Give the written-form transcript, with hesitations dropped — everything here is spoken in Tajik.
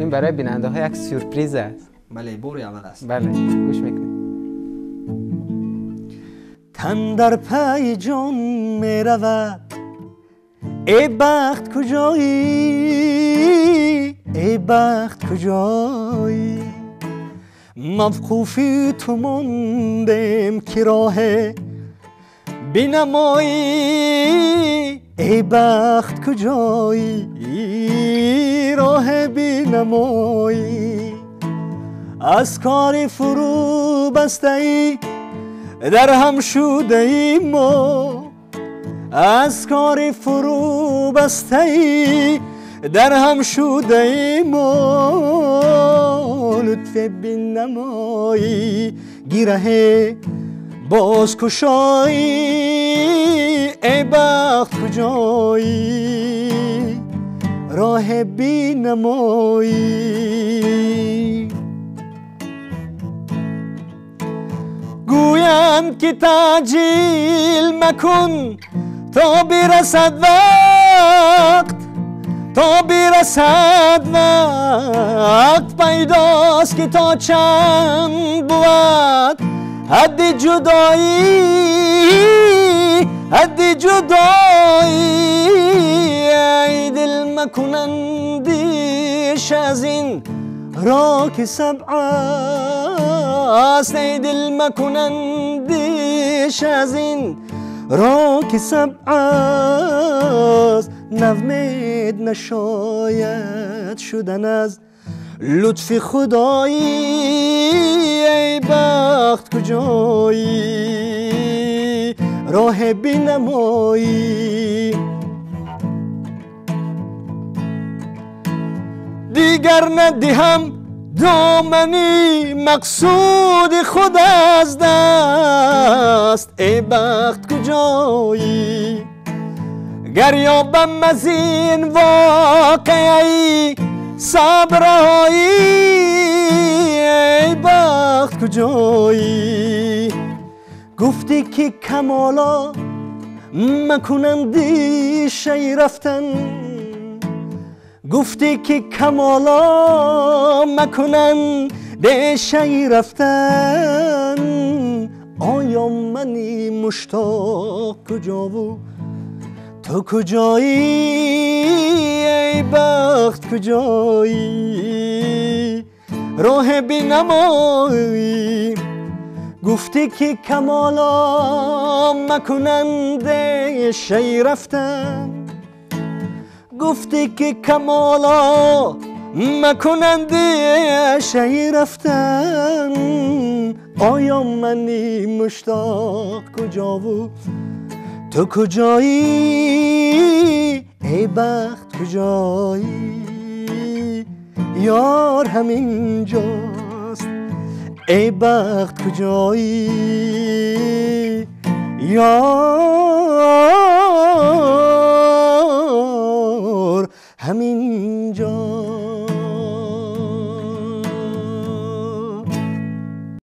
Ин барои бинандаҳо як сюрприз аст. Бале, бори аввал аст. Бале, гӯш мекунем. Тан дар пайи ҷон меравад, эй бахт куҷоӣ, эй бахт куҷоӣ, мавқуфи ту мондем ки роҳе бинамоӣ, эй бахт куҷоӣ, роҳе бинамоӣ, аз кори фурӯ бастаӣ дар ҳам шудаи мо, аз кори фурӯ бастаӣ дар ҳам шудаи мо, лутфе бинамоӣ, гираҳе боз кушоӣ, эй бахт куҷоӣ, роҳе бинамоӣ. Гӯянд ки таъҷил макун то бирасад вақт, то бирасад вақт, пайдост ки то чанд бувад ҳадди ҷудоӣ, ҳадди ҷудоӣ, эй дил макун андеш аз ин роҳ ки сабъ аст, эй дил макун андеш аз ин роҳ ки сабъ аст, навмед нашояд шудан аз лутфи худоӣ, эй бахт куҷоӣ, роҳе бинамоӣ. Дигар надиҳам домани мақсуди худ аз даст, эй бахт куҷоӣ, гар ёбам аз ин воқеаи сабрҳоӣ, эй бахт куҷоӣ, гуфтӣ ки камоло макун андешаи рафтан, гуфтӣ ки камоло макун андешаи рафтан, оё мани муштоқ куҷову ту куҷоӣ, эй бахт куҷоӣ, роҳе бинамоӣ. Гуфтӣ ки камоло макун андешаи рафтан, гуфтӣ ки камоло макун андешаи рафтан, оё мани муштоқ куҷову ту куҷоӣ, эй бахт куҷоӣ, ёр ҳаминҷост, эй бахт куҷоӣ, ёр